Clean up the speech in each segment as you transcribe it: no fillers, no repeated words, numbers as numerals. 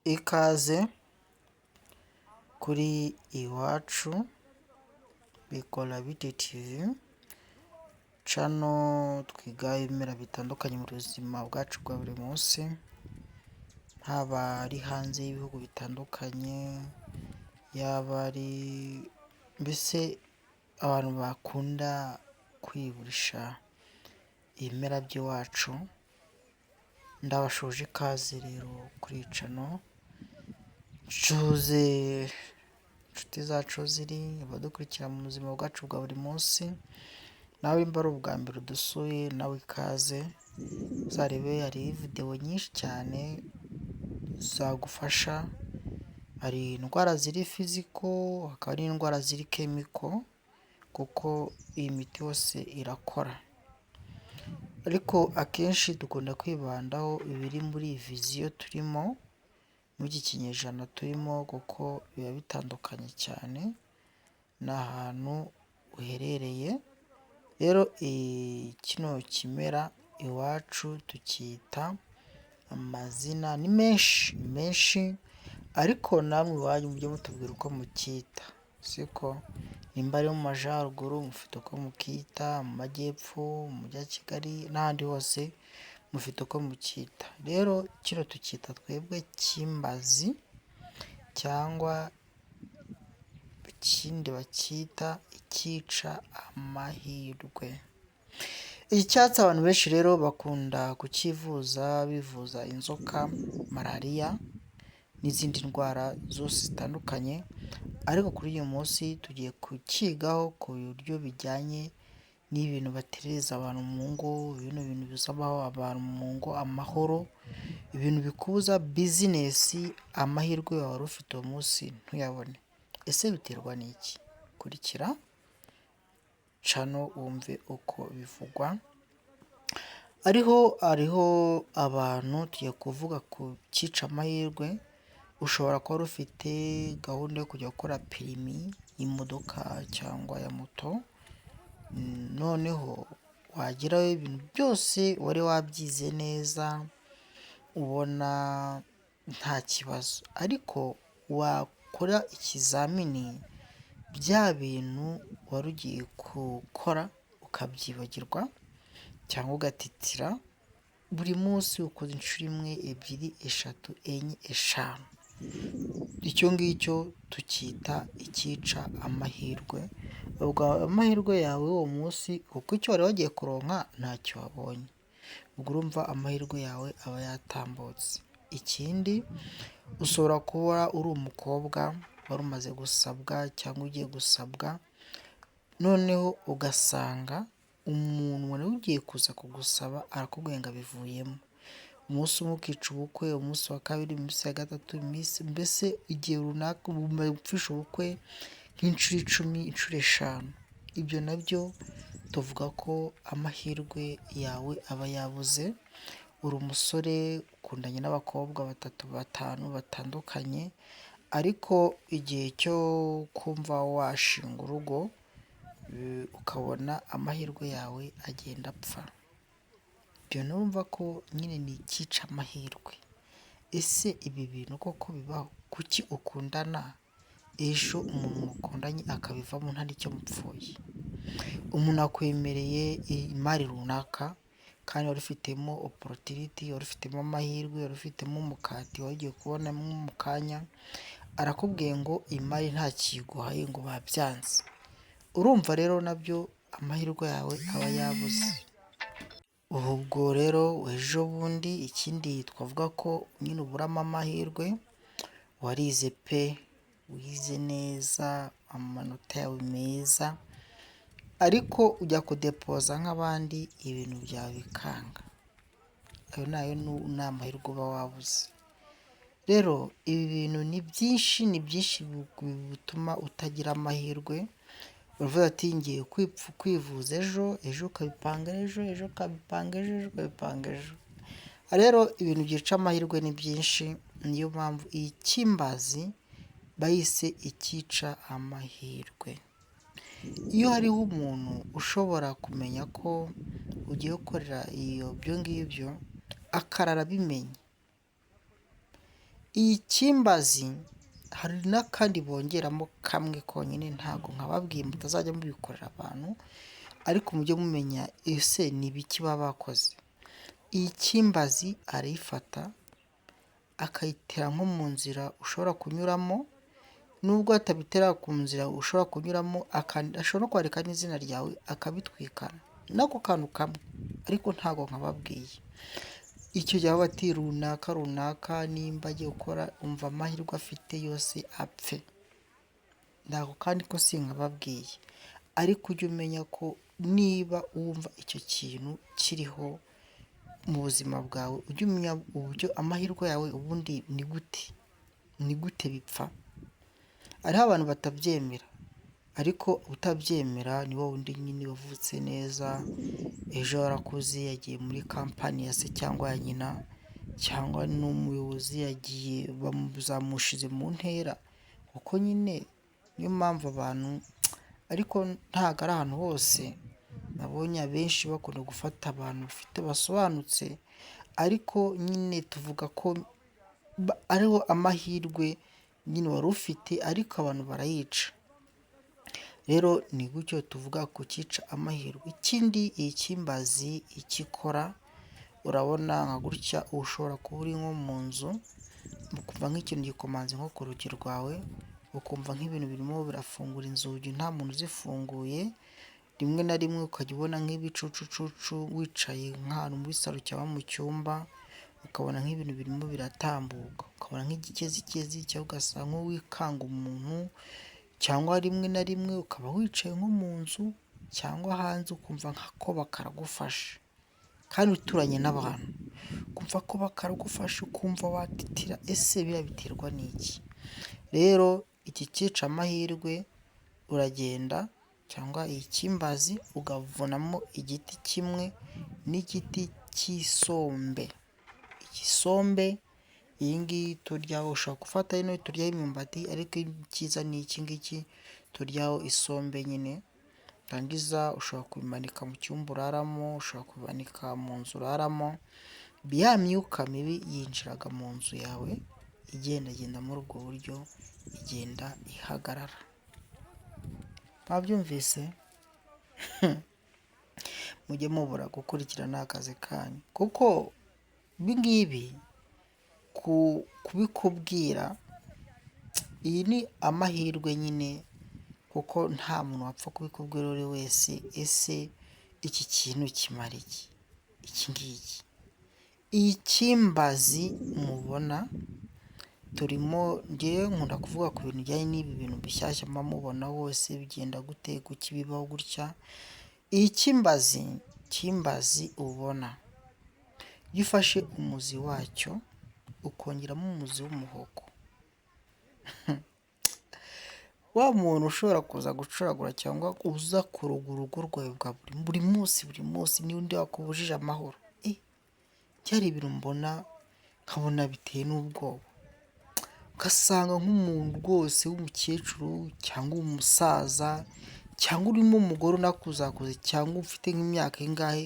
Ikaze kuri Iwacu Bikora Bite TV, channel twiga ibimera bitandukanye mu buzima bwacu bwa buri munsi, haba ari hanze y'ibihugu bitandukanye, yaba ari mbese abantu bakunda kwigurisha ibimera by'iwacu, ndabasuhuje ikaze rero kuri iyi channel, nsuhuze inshuti zacu ziri, abadukurikira mu buzima bwacu bwa buri munsi, nawe nimba ari ubwa mbere udusuye nawe ikaze, uzarebe hariho videwo nyinshi cyane zagufasha, hari indwara ziri physical, hakaba n'indwara ziri chemical, kuko iyi miti yose irakora. Ariko akenshi dukunda kwibandaho ibiri muri iyi vision turimo, muri iki kinyejana turimo kuko biba bitandukanye cyane n'ahantu uherereye, rero kino kimera iwacu tucyita amazina ni menshi, ni menshi ariko namwe iwanyu mujye mutubwira uko mucyita, siko? Nimba ari mu majyaruguru mufite uko mukita, mu majyepfo, mu mujyi wa Kigali n'ahandi hose mufite uko mucyita. Rero kino tucyita twebwe kimbazi cyangwa ikindi bacyita icyica amahirwe. Iki cyatsi abantu benshi rero bakunda kucyivuza bivuza inzoka, malariya n'izindi ndwara zose zitandukanye, ariko kuri uyu munsi tugiye kucyigaho ku buryo bijyanye n'ibintu baterereza abantu mu ngo, bino bintu bizaba abantu mu ngo amahoro, ibintu bikubuza business, amahirwe wari ufite uwo munsi ntuyabone. Ese biterwa n'iki? Kurikira channel wumve uko bivugwa. Hariho abantu tugiye kuvuga ku cyica amahirwe, ushobora kuba wari ufite gahunda yo kujya gukora permis y'imodoka cyangwa ya moto, noneho wagerayo ibintu byose wari wabyize neza, ubona nta kibazo, ariko wakora ikizamini bya bintu wari ugiye gukora ukabyibagirwa cyangwa ugatitira, buri munsi ukoze inshuro imwe, ebyiri, eshatu, enye, eshanu. Icyo ngicyo tucyita icyica amahirwe, ubwo amahirwe yawe y'uwo munsi kuko icyo wari wagiye kuronka ntacyo wabonye, ubwo urumva amahirwe yawe aba yatambutse. Ikindi ushobora kuba uri umukobwa wari umaze gusabwa cyangwa ugiye gusabwa, noneho ugasanga umuntu wari ugiye kuza kugusaba arakubwiye ngo abivuyemo. Umunsi umwe ukica ubukwe, umunsi wa kabiri, iminsi ya gatatu, iminsi mbese igihe runaka umaze gupfusha ubukwe nk'inshuro 10, inshuro 5. Ibyo nabyo tuvuga ko amahirwe yawe aba yabuze, uri umusore ukundanye n'abakobwa batatu, batanu batandukanye, ariko igihe cyo kumva washinga urugo ukabona amahirwe yawe agenda apfa. Ibyo numva ko nyine ni icyica amahirwe. Ese ibi bintu koko bibaho? Kuki ukundana ejo umuntu mukundanye akabivamo nta n'icyo mupfuye? Umuntu akwemereye imari runaka kandi wari ufitemo opportunity, wari ufitemo amahirwe, wari ufitemo umukati wari ugiye kubonamo mu kanya, arakubwiye ngo imari ntakiyiguhaye ngo babyanze. Urumva rero nabyo amahirwe yawe aba yabuze. Ubwo rero ejo bundi ikindi twavuga ko nyine uburamo amahirwe, warize pe, wize neza, amanota yawe meza, ariko ujya kudepoza nk'abandi ibintu byawe bikanga. Ayo nayo ni amahirwe uba wabuze. Rero ibi bintu ni byinshi, ni byinshi bituma utagira amahirwe, uravuga ati ngiye kwivuza ejo, ejo ukabipanga ejo, ejo ukabipanga ejo, ejo ukabipanga ejo. Rero ibintu byica amahirwe ni byinshi, niyo mpamvu iyi kimbazi bayise icyica amahirwe. Iyo hariho umuntu ushobora kumenya ko ugiye gukorera ibyo ngibyo, akarara abimenye, Iyi kimbazi hari n'akandi bongeramo kamwe konyine, ntabwo nkababwiye mutazajya mubikorera abantu, ariko mujye mumenya ese ni ibiki baba bakoze. Iyi kimbazi arayifata akayitera nko mu nzira ushobora kunyuramo, nubwo atabitera ku nzira ushobora kunyuramo, ashobora no kwandika n'izina ryawe akabitwikana n'ako kantu kamwe, ariko ntabwo nkababwiye. Icyo gihe baba bati runaka runaka nimba agiye gukora, umva amahirwe afite yose apfe. Ntabwo kandi ko sinkababwiye, ariko ujye umenya ko niba wumva icyo kintu kiriho mu buzima bwawe, ujye umenya uburyo amahirwe yawe ubundi ni gute, ni gute bipfa. Hariho abantu batabyemera, ariko utabyemera ni wa wundi nyine wavutse neza, ejo yarakuze yagiye muri kampani ya se cyangwa ya nyina, cyangwa n'umuyobozi yagiye bamuzamushyize mu ntera, kuko nyine niyo mpamvu abantu, ariko ntabwo ari ahantu hose, nabonye abenshi bakunda gufata abantu bafite basobanutse, ariko nyine tuvuga ko ariho amahirwe nyine wari ufite, ariko abantu barayica. Rero ni gutyo tuvuga ku cyica amahirwe. Ikindi iyi kimbazi icyo ikora, urabona nka gutya ushobora kuba uri nko mu nzu, ukumva nk'ikintu gikomanze nko ku rugi rwawe, ukumva nk'ibintu birimo birafungura inzugi nta muntu uzifunguye, rimwe na rimwe ukajya ubona nk'ibicucucucu wicaye nk'ahantu muri salo cyangwa mu cyumba, ukabona nk'ibintu birimo biratambuka, ukabona nk'igikezikezi cyangwa ugasa nk'uwikanga umuntu, cyangwa rimwe na rimwe ukaba wicaye nko mu nzu cyangwa hanze ukumva nk'akoba karagufashe kandi uturanye n'abantu, ukumva akoba karagufashe ukumva watitira, ese biriya biterwa n'iki? Rero iki cyica amahirwe uragenda cyangwa iyi kimbazi ukavunamo igiti kimwe n'igiti cy'isombe. Igisombe iyi ngiyi turyaho, ushobora gufata ino turyaho imyumbati, ariko icyiza ni iki ngiki turyaho isombe nyine, warangiza ushobora kubimanika mu cyumba uraramo, ushobora kubimanika mu nzu uraramo, ya myuka mibi yinjiraga mu nzu yawe igendagenda muri ubwo buryo, igenda ihagarara. Mwabyumvise? Mujye mubura gukurikirana akazi kanyu, kuko ibi ngibi kubikubwira, iyi ni amahirwe nyine, kuko nta muntu wapfa kubikubwira uwo ari we wese, ese iki kintu kimara iki? Iki ngiki. Iyi kimbazi mubona turimo, njyewe nkunda kuvuga ku bintu bijyanye n'ibi bintu bishyashya muba mubona hose, bigenda gute, kuki bibaho gutya, iyi kimbazi, kimbazi ubona, iyo ufashe umuzi wacyo ukongeramo umuzi w'umuhogo, wa muntu ushobora kuza gucuragura cyangwa uza kuroga urugo rwawe bwa buri munsi buri munsi, n'undi wakubujije amahoro, byari ibintu mbona nkabona biteye n'ubwoba, ugasanga nk'umuntu rwose w'umukecuru cyangwa umusaza cyangwa urimo umugore unakuzakuze cyangwa ufite nk'imyaka ingahe,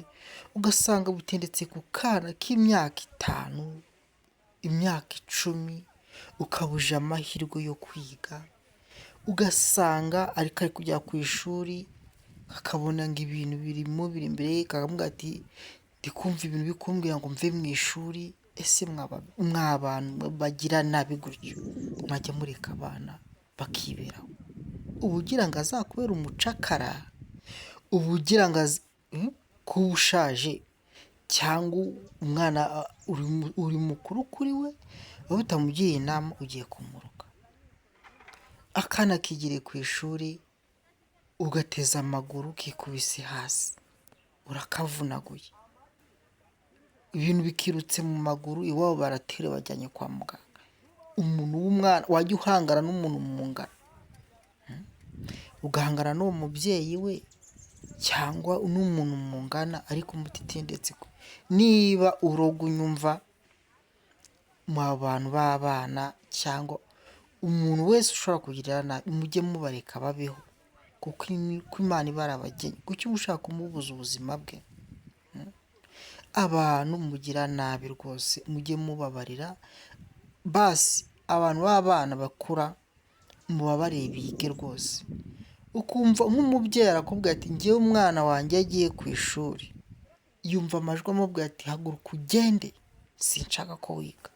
ugasanga butendetse ku kana k'imyaka 5, imyaka 10, ukabuje amahirwe yo kwiga, ugasanga ariko ari kujya ku ishuri, akabona ngo ibintu birimo biri imbere ye, kakamubwira ati ndi kumva ibintu biri kumbwira ngo mve mu ishuri, ese mwa bantu bagira nabi gutyo, mwajya mureka abana bakiberaho, uba ugira ngo azakubere umucakara, uba ugira ngo kuba ushaje cyangwa umwana uri mukuru kuri we, wowe utamugiriye inama ugiye kumuruka. Akana kigiriye ku ishuri ugateza amaguru kikubise hasi, urakavunaguye, ibintu bikirutse mu maguru, iwabo baratera bajyanye kwa muganga. Umuntu w'umwana wajya uhangana n'umuntu mu ngano, ugahangana n'uwo mubyeyi we cyangwa n'umuntu mungana, ariko mutitendetse. Niba uroga unyumva mu bantu b'abana cyangwa umuntu wese ushobora kugirira nabi, mujye mubareka babeho, kuko Imana iba yarabagennye. Kuki uba ushaka kumubuza ubuzima bwe? Abantu mugira nabi rwose mujye mubabarira. Basi abantu b'abana bakura mubabarire bige rwose. Ukumva nk'umubyeyi arakubwira ati ngewe umwana wanjye agiye ku ishuri, yumva amajwi amubwira ati haguruka ugende sinshaka ko wiga.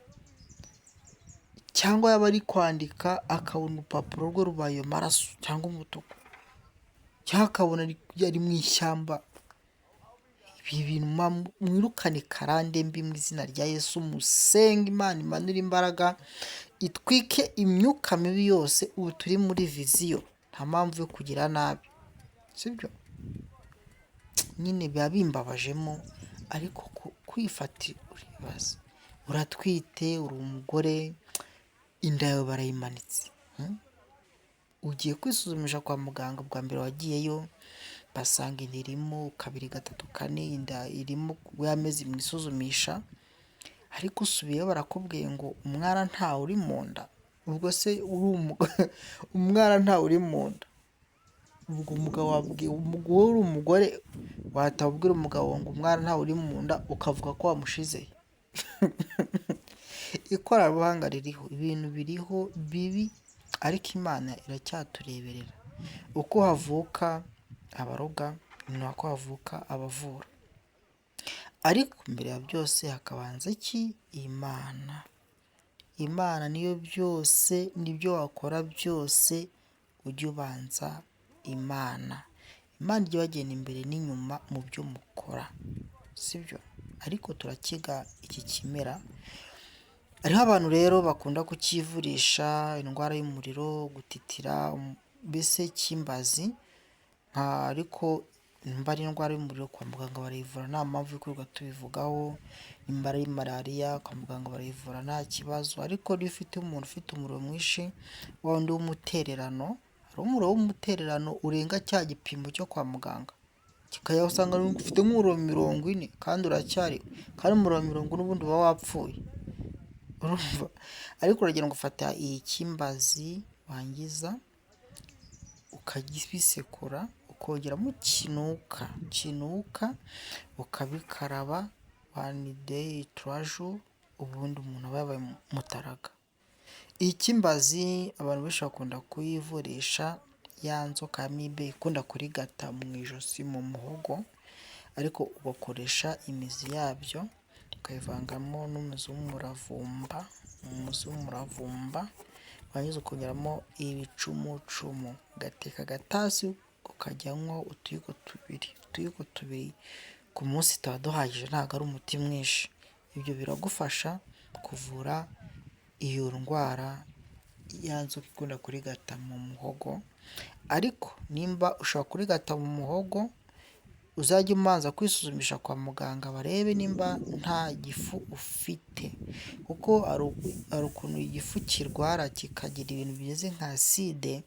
Cyangwa yaba ari kwandika akabona urupapuro rwe rubaye amaraso cyangwa umutuku, cyangwa akabona ari mu ishyamba. Ibi bintu mwirukane karande mbi mu izina rya Yesu, musenge Imana imanure imbaraga, itwike imyuka mibi yose. Ubu turi muri vision, nta mpamvu yo kugira nabi, sibyo? Nyine biba bimbabajemo, ariko kwifata uribaza, uratwite, uri umugore, inda yawe barayimanitse, ugiye kwisuzumisha kwa muganga, bwa mbere wagiyeyo basanga inda irimo, kabiri, gatatu, kane, inda irimo y'amezi mwisuzumisha, ariko usubiyeyo barakubwiye ngo umwana ntawe uri mu nda. Ubwo se umwana ntawe uri mu nda, ubwo umugabo wabwiye, wowe uri umugore wahita ubwira umugabo ngo umwana ntawe uri mu nda, ukavuga ko wamushize? Ikoranabuhanga ririho, ibintu biriho bibi, ariko Imana iracyatureberera. Uko havuka abaroga ni nako havuka abavura, ariko mbere ya byose hakabanza iki? Imana. Imana niyo byose, nibyo wakora byose ujye ubanza Imana. Imana ijye ibagenda imbere n'inyuma mu byo mukora, sibyo? Ariko turakiga iki kimera. Hariho abantu rero bakunda kucyivurisha indwara y'umuriro, gutitira, mbese cyimbazi, ariko nimba ari indwara y'umuriro kwa muganga barayivura nta mpamvu yo kwirirwa tubivugaho, nimba ari malariya kwa muganga barayivura nta kibazo, ariko niyo ufite umuntu ufite umuriro mwinshi wa wundi w'umutererano, hari umuriro w'umutererano urenga cya gipimo cyo kwa muganga, usanga ufite nk'umuriro 40 kandi uracyari, kandi umuriro 40 ubundi uba wapfuye, urumva? Ariko uragenda ugafata iyi cyimbazi wangiza ukabisekura, ukongeramo kinuka, kinuka ukabikaraba one day 3 jours, ubundi umuntu aba yabaye mutaraga. Iyi cyimbazi abantu benshi bakunda kuyivurisha ya nzoka ya amibe ikunda kurigata mu ijosi mu muhogo, ariko ugakoresha imizi yabyo ukayivangamo n'umuzi w'umuravumba, umuzi w'umuravumba, warangiza ukongeramo ibicumucumu, ugateka agatasi ukajyanywa utuyiko tubiri, utuyiko tubiri ku munsi tuba duhagije ntabwo ari umuti mwinshi. Ibyo biragufasha kuvura iyo ndwara ya nzoka ikunda kurigata mu muhogo, ariko nimba ushobora kurigata mu muhogo, uzajye umanza kwisuzumisha kwa muganga barebe nimba nta gifu ufite, kuko hari ukuntu igifu kirwara kikagira ibintu bimeze nka acide,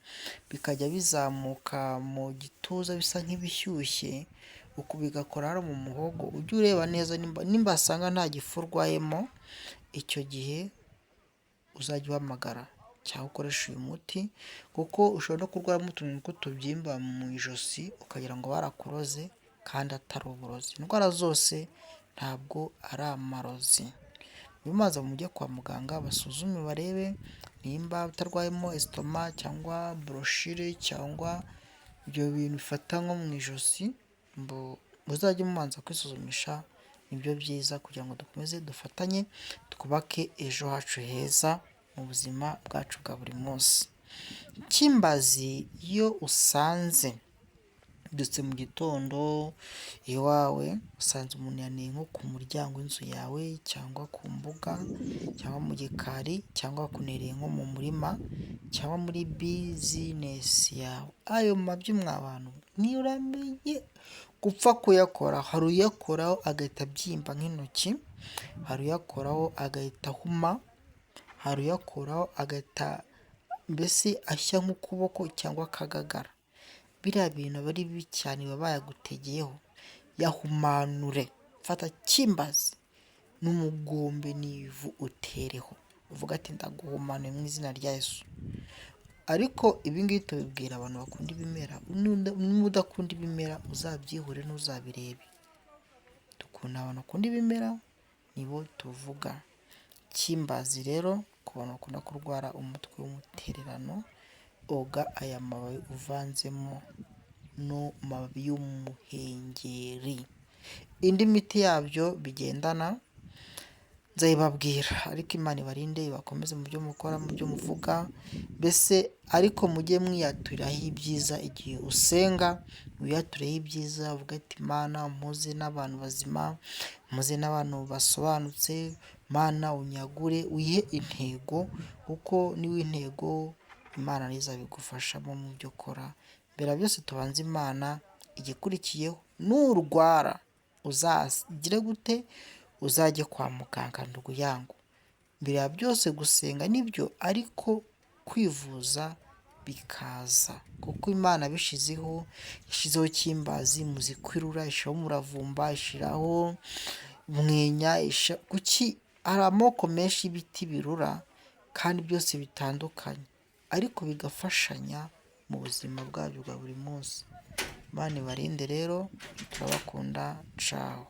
bikajya bizamuka mu gituza bisa nk'ibishyushye, bigakora hano mu muhogo. Ujye ureba neza nimba basanga nta gifu urwayemo, icyo gihe uzajye uhamagara cyangwa ukoreshe uyu muti, kuko ushobora no kurwaramo utuntu tw'utubyimba mu ijosi ukagira ngo barakuroze kandi atari uburozi. Indwara zose ntabwo ari amarozi. Mubanza mujye kwa muganga basuzume barebe nimba utarwayemo estomac cyangwa bronchite cyangwa ibyo bintu bifata nko mu ijosi, muzajye mubanza kwisuzumisha, nibyo byiza kugira ngo dukomeze dufatanye twubake ejo hacu heza mu buzima bwacu bwa buri munsi. Cyimbazi iyo usanze ubyutse mu gitondo iwawe, usanze umuntu yaneye nko ku muryango w'inzu yawe cyangwa ku mbuga cyangwa mu gikari cyangwa yakunereye nko mu murima cyangwa muri business yawe, ayo mabyi mwa bantu ntiramenye gupfa kuyakora. Hari uyakoraho agahita abyimba nk'intoki, hari uyakoraho agahita ahuma, hari uyakoraho agahita mbese ashya nk'ukuboko cyangwa akagagara. Biriya bintu aba ari bibi cyane, baba bayagutegeyeho. Yahumanure, fata cyimbazi n'umugombe n'ivu utereho, uvuge ati ndaguhumanuye mu izina rya Yesu. Ariko ibi ngibi tubibwira abantu bakunda ibimera, niba udakunda ibimera uzabyihorere ntuzabirebe. Dukunda abantu bakunda ibimera nibo tuvuga. Cyimbazi rero Ku bantu bakunda kurwara umutwe w'umutererano, oga aya mababi uvanzemo n'amababi y'umuhengeri. Indi miti yabyo bigendana nzayibabwira, ariko Imana ibarinde, ibakomeze mu byo mukora, mu byo muvuga, mbese ariko mujye mwiyaturiraho ibyiza igihe usenga, wiyatureho ibyiza uvuge ati Mana mpuze n'abantu bazima, mpuze n'abantu basobanutse, Mana unyagure, wihe intego kuko niwiha intego Imana niyo izabigufashamo mu byo ukora. Mbere ya byose tubanze Imana, igikurikiyeho nurwara uzagire gute? Uzajye kwa muganga ndugu yangu. Mbere ya byose gusenga nibyo ariko kwivuza bikaza kuko Imana yabishyizeho, yashyizeho kimbazi muzikwirura, ishyiraho umuravumba, ishyiraho umwenya, kuki hari amoko menshi y'ibiti birura kandi byose bitandukanye ariko bigafashanya mu buzima bwabyo bwa buri munsi. Imana ibarinde rero turabakunda cawu.